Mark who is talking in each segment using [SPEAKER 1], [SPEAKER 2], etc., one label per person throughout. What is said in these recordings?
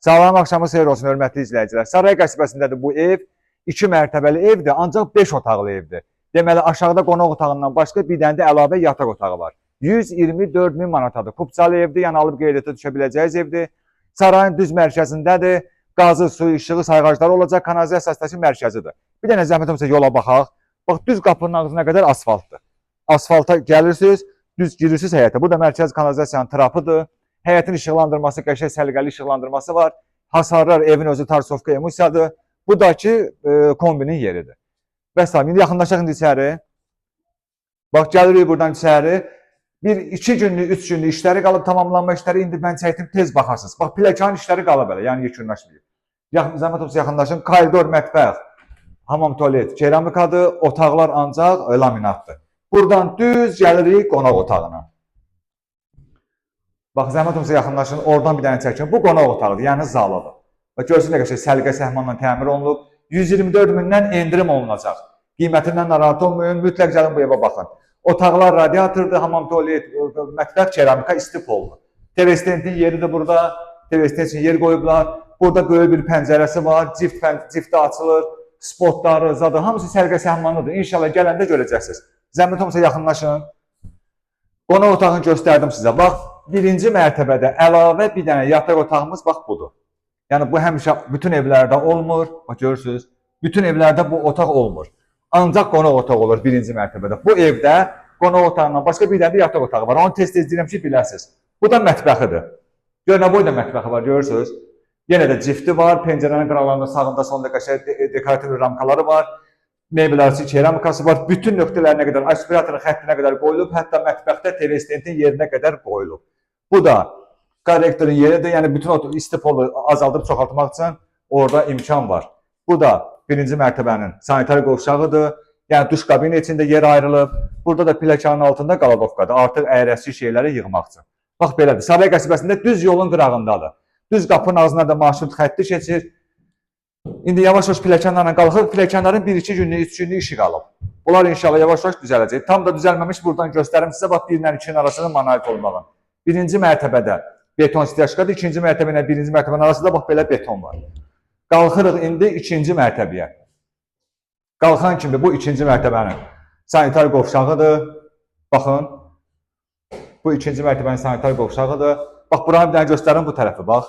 [SPEAKER 1] Salam, axşamı xeyir olsun, hörmətli izləyicilər. Saray qəsəbəsindədir bu ev. 2 mərtəbəli evdir, ancaq 5 otaqlı evdir. Deməli, aşağıda qonaq otağından başqa bir dənə də əlavə yataq otağı var. 124 min manatadır. Kupçalı evdir, yəni alıb qeydiyyata düşə biləcəyiniz evdir. Sarayın düz mərkəzindədir. Qazı, suyu, işığı, sayğacları olacaq. Kanalizasiya vasitəsi mərkəzidir. Bir dənə zəhmət olmasa yola baxaq. Bax, düz qapının ağzına qədər asfaltdır. Asfalta gəlirsiniz, düz girirsiniz həyətə. Bu da mərkəz kanalizasiyanın trapıdır. Həyətin işıqlandırması, qəşəng səliqəli işıqlandırması var. Hasarlar evin özü tarsovka emulsiyadır. Bu da ki kombinin yeridir. Vəssalam, indi yaxınlaşaq indi içəri. Bax, gəlirik buradan içəri. Bir, iki günlük, üç günlük işləri qalıb, tamamlanma işləri. İndi mən çəkdim, tez baxarsınız. Bax, pləkanın işləri qalıb hələ, yəni yekunlaşmayıb. Yaxın, zəhmət olmasa yaxınlaşın. Koridor, mətbəx, hamam, tualet, keramikadır, otaqlar ancaq laminatdır. Buradan düz gəlirik qonaq otağına. Bax, zəhmət olmasa yaxınlaşın, oradan bir dənə çəkin. Bu qonaq otağıdır, yəni zalıdır. Bax, görsün nə qəşəng səliqə səhmanla təmir olunub. 124 mindən endirim olunacaq. Qiymətindən narahat olmayın, mütləq gəlin bu evə baxın. Otaqlar radiatordur, hamam, tualet, mətbəx, keramika, isti poldur. TV stendin yeri də burada. TV stand üçün yer qoyublar. Burada böyük bir pəncərəsi var, cift ciftdə açılır. Spotları, zadı, hamısı səliqə səhmanlıdır. İnşallah gələndə görəcəksiniz. Zəhmət olmasa yaxınlaşın. Qonaq otağını göstərdim sizə. Bax, birinci mərtəbədə əlavə bir dənə yataq otağımız bax budur. Yəni bu həmişə bütün evlərdə olmur. Bax görürsüz. Bütün evlərdə bu otaq olmur. Ancaq qonaq otağı olur birinci mərtəbədə. Bu evdə qonaq otağından başqa bir dənə də yataq otağı var. Onu tez-tez deyirəm ki, biləsiniz. Bu da mətbəxidir. Gör nə boyda mətbəxi var, görürsüz. Yenə də cifti var. Pəncərənin qıraqlarında sağında, solunda qəşəng dekorativ ramkaları var. Mebel arası keramikası var. Bütün nöqtələrinə qədər, aspiratorun xəttinə qədər qoyulub, hətta mətbəxdə TV stendin yerinə qədər qoyulub. Bu da korrektorun yeridir. Yəni bütün o isti polu azaldıb çoxaltmaq üçün orada imkan var. Bu da birinci mərtəbənin sanitar qovşağıdır. Yəni duş kabini içində yer ayrılıb. Burada da pləkanın altında qaladovkadır. Artıq əyləşçi şeyləri yığmaq üçün. Bax belədir. Saray qəsəbəsində düz yolun qırağındadır. Düz qapının ağzına da marşrut xətti keçir. İndi yavaş-yavaş pləkanlarla qalxır. Pləkanların 1-2 günlük, 3 günlük işi qalıb. Bunlar inşallah yavaş-yavaş düzələcək. Tam da düzəlməmiş, buradan göstərim sizə bax 1 ilə 2-nin arasında monolit olmağın. Birinci mərtəbədə beton stяжkadır, ikinci mərtəbə ilə birinci mərtəbənin arasında bax belə beton var. Qalxırıq indi ikinci mərtəbəyə. Qalxan kimi bu ikinci mərtəbənin sanitar qovşağıdır. Baxın. Bu ikinci mərtəbənin sanitar qovşağıdır. Bax buranı bir dənə göstərim, bu tərəfi bax.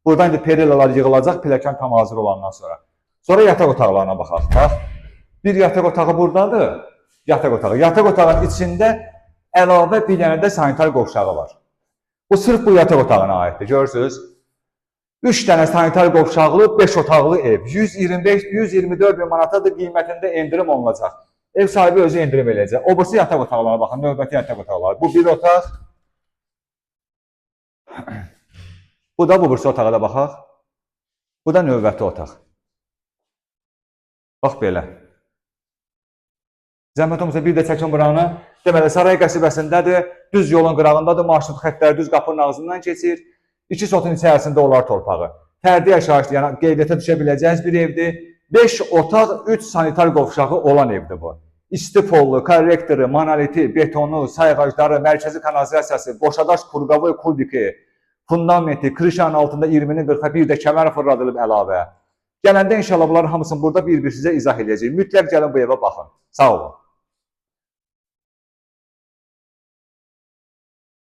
[SPEAKER 1] Buradan indi perilalar yığılacaq pləkan tam hazır olandan sonra. Sonra yataq otaqlarına baxaq. Bax. Bir yataq otağı buradadır. Yataq otağı. Yataq otağının içində əlavə bir dənə də sanitar qovşağı var. Bu sırf bu yataq otağına aiddir. Görürsüz? 3 dənə sanitar qovşaqlı, 5 otaqlı ev. 125, 124 min manatadır, qiymətində endirim olunacaq. Ev sahibi özü endirim eləyəcək. O birisi yataq otaqlarına baxın, növbəti yataq otaqları. Bu bir otaq. Bu da bu birisi otağa da baxaq. Bu da növbəti otaq. Bax belə. Zəhmət olmasa bir də çəkin buranı. Deməli, Saray qəsəbəsindədir. Düz yolun qırağındadır. Marşrut xəttləri düz qapının ağzından keçir. 2 sotun içərisində olar torpağı. Fərdi yaşayışlı, yəni qeydiyyata düşə biləcəyiniz bir evdir. 5 otaq, 3 sanitar qovşağı olan evdir bu. İsti pollu, korrektoru, monoliti, betonu, sayğacları, mərkəzi kanalizasiyası, qoşadaş kurqavoy kubiki, fundamenti, krişanın altında 20-nin 40-a bir də kəmər fırladılıb əlavə. Gələndə inşallah bunların hamısını burada bir-bir sizə izah eləyəcəyik. Mütləq gəlin bu evə baxın. Sağ olun.